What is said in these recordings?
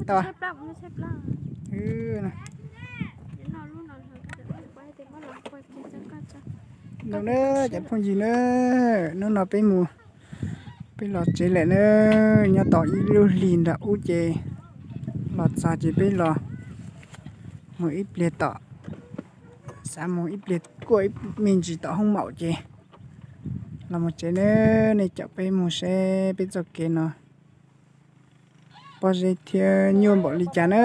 Tau. Cov phooj ywg na, hnub no peb mus, peb los tsev lawm na, nyob tau ib lub hlis nram ub ces los txog ces peb los mus ib pliag tom, xav mus ib pliag kuaj me ntsis tom hoob maum ces los mus tsev na, nej caum peb mus seb peb txoj kev no pob zeb thiab nyuaj npaum li cas na.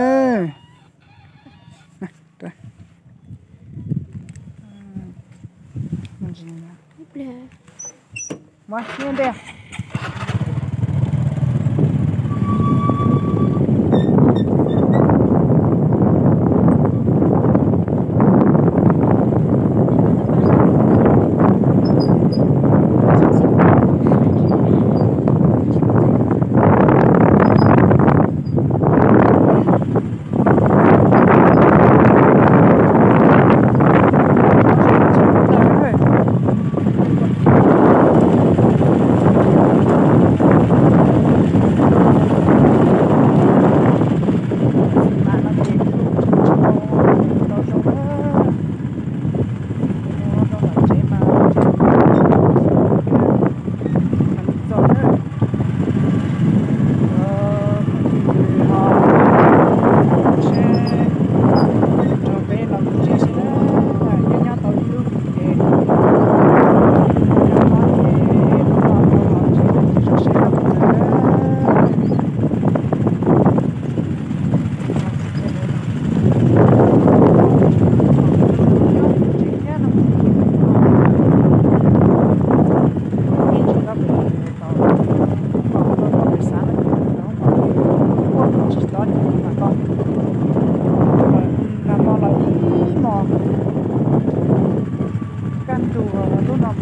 Kaj ntug lub no mas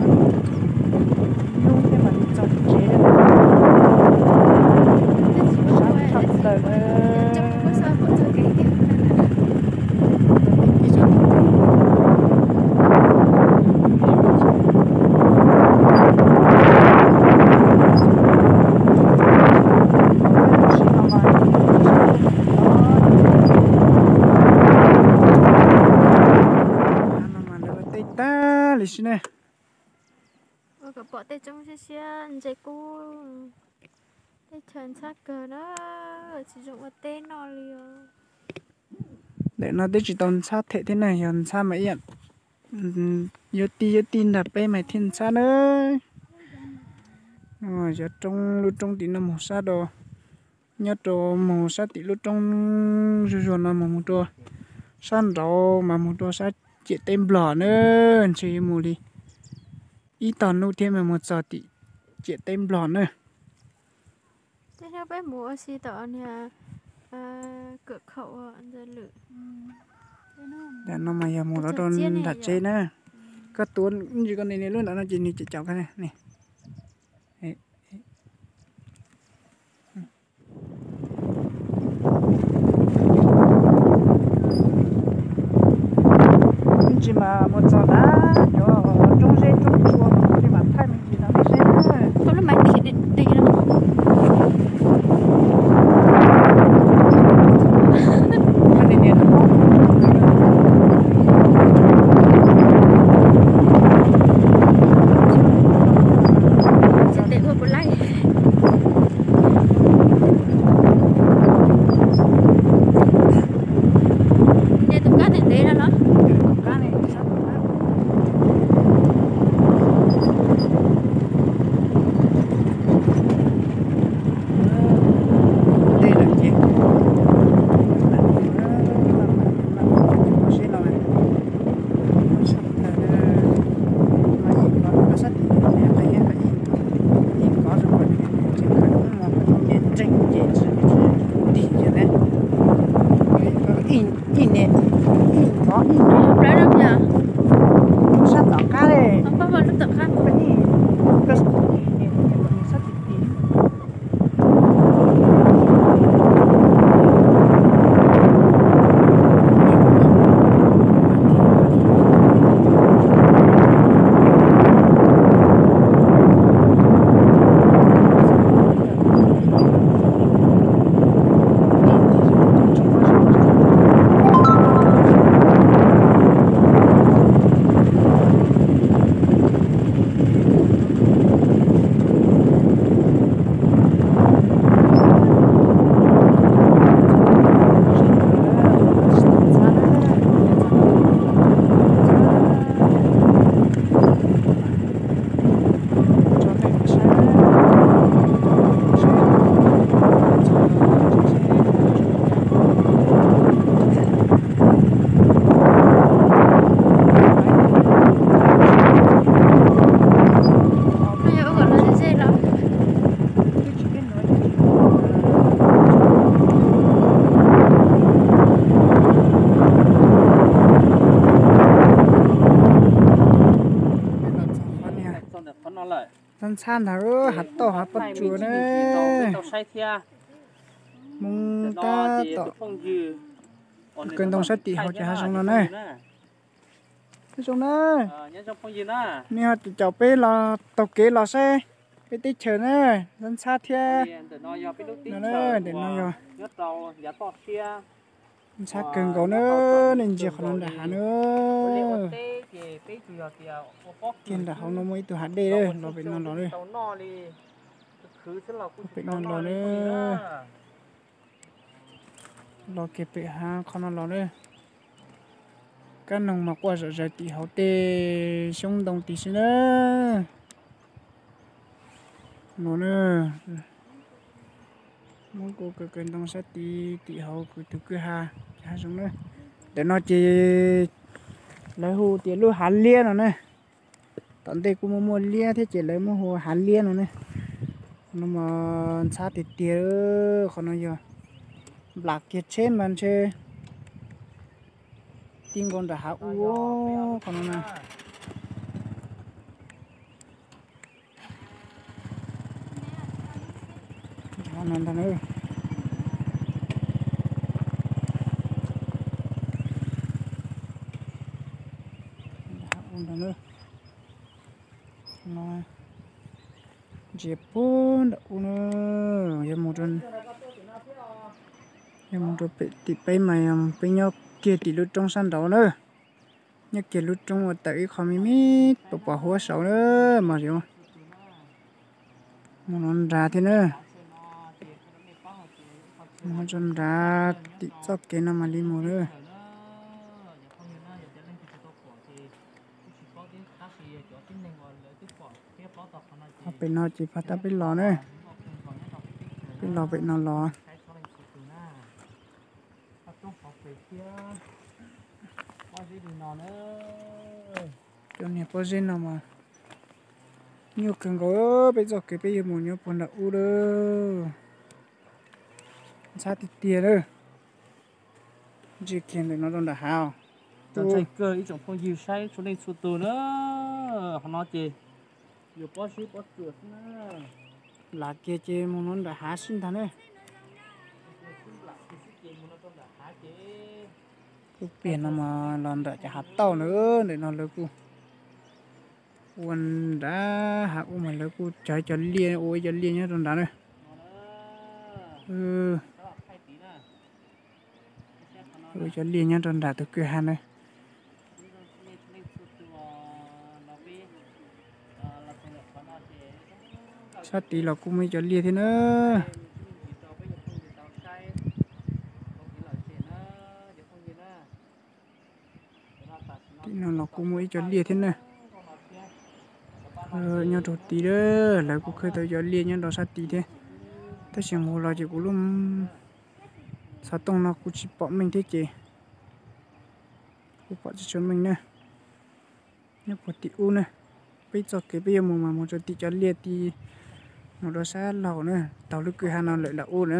nyuaj thiab mas txog tsev sab tshaj plaws. Tej tag li sib ne. Ua kom pom tej roob siab siab ntse kub, teb chaws ntxhab kawg na, tsis zoo ua teb noj li os. Ntawm no twb tsis tau ntxhab them thiab na, yog ntxhab mas ib yam yuav tij yuav tij nrog peb mas thiaj ntxhab na. Yog roob, lub roob tim no mus sab rau, nyob rau mus sab tim lub roob zuag zuag no mas mus rau sab nraud mas mus rau sab ciam teb Nplog na, ntshe yuav mus li ib tog hnub thiab mas mus txog tim ciam teb Nplog na. Ntawm no mas yog mus rau nram tsev na. Koj tuav ntsis koj nias nias lub ntawd no ces nws caum caum koj ne. Ib ntsis mas mus txog ntawm cov roob zeb roob tsua li mas thaij me ntsis rau nej seb. Tus kab ntev ntev no los? Tej lawm ces seb no sab tim no sab tim no ib kov zoo kawg, ces ntseeg ces tsis ntim yog ne. Ib niam ib kov ib niam sab tom qab li. Sab tim tim. Ntxhab ntag, hav tauj hav pob tsuas na. Mus tab tom kawg ntoo sab tim hauv ces hav zoov no na. Hav zoov na, nej ho caum peb los taug kev los saib peb teb chaws na, ntxhab thiab. Ntawm no yog ntxhab kawg nkaus na, nej ntsia qhov no nram hav na. Kiag nram hauv no muaj ib tug hav dej los pem no los na. Pem no los na. Los kiag pem hav qhov no los na. Kab noog mas quaj zom zaws tim hauv tej xyoob ntoo tid xwb na. No na, muab kuv kawg kawg ntoo sab tid tim hauv kuv tus kwj ha, hav zoov na. Ntawm no ces lawv hu tias lub hav liab no na. Tom ntej kuj muaj muaj liab thiab ces lawv muab hu hav liab no ne. Qhov no mas ntxhab tiag tiag, qhov no yog nplam kiag tsheb mas ntshe ti nkaus nram hav ub qhov no na. Nram no ntag na. Nram hav ub ntag na. Ntsia puag nram ub na, yog mus rau pem tim peb mas peb nyob kiag tim lub roob sab nraud na. Nyob kiag lub roob uas tawm ib qho me me pom pom huab saud na, mas mus no nrad thiab na. Mus rau nrad tim txoj kev no mam li mus na. Ho pem no ces pab tab peb los na, peb los pem no los. Cov niag pob zeb no mas nyuaj kawg nkaus, peb txoj kev peb yuav mus nyob puag nram ub lawm. Ntxhab tiag tiag lawm. Ntsia kiag ntawm no rau nram hav. Ntshai kawg ib tsoom phooj ywg saib txhua leej txhua tus na. Qhov no ces yuav pob zeb pob tsuas xwb na. Lam kiag ces mus no nram hav xwb ntag ne. Lub pliag no mas los nram cov hav tauj na, ntawm no lawv kuj ua nrad hav ub mas lawv kuj cog cov liaj, ua ib cov liaj nyob rau nrad na. Ua cov liaj nyob rau nram tus kwj ha na. Sab tid los kuj muaj ib cov liaj thiab na. Tim no los kuj muaj ib cov liaj thiab na. Nyob rau tid lawv kuj khawb tau cov liaj nyob rau sab tid thiab. Tab sis mus los ces kuv lub xov tooj no kuv tsis pom meej thiab ces kuv pom tsis tshua meej na. Nyob puag tim ub na, peb txoj kev peb yuav mus mas mus rau tim cov liaj tid, mus rau sab laug na, taug lub kwj ha no lawm lam ub na.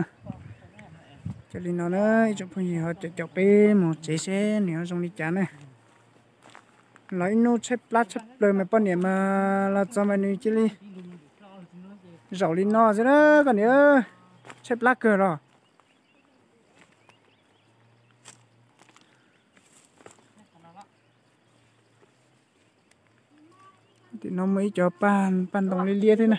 Cov li no na, ib tsoom phooj ywg ho caum caum peb mus tsev seb nws ho zoo li cas na. Los ib hnub tshaib plab tshaib plaws mas poj niam mas los txog mas nws cia li zaum li no xwb na koj niam, tshaib plab kawg los. Tim no muaj ib cov paj, paj ntoo liab liab thiab na.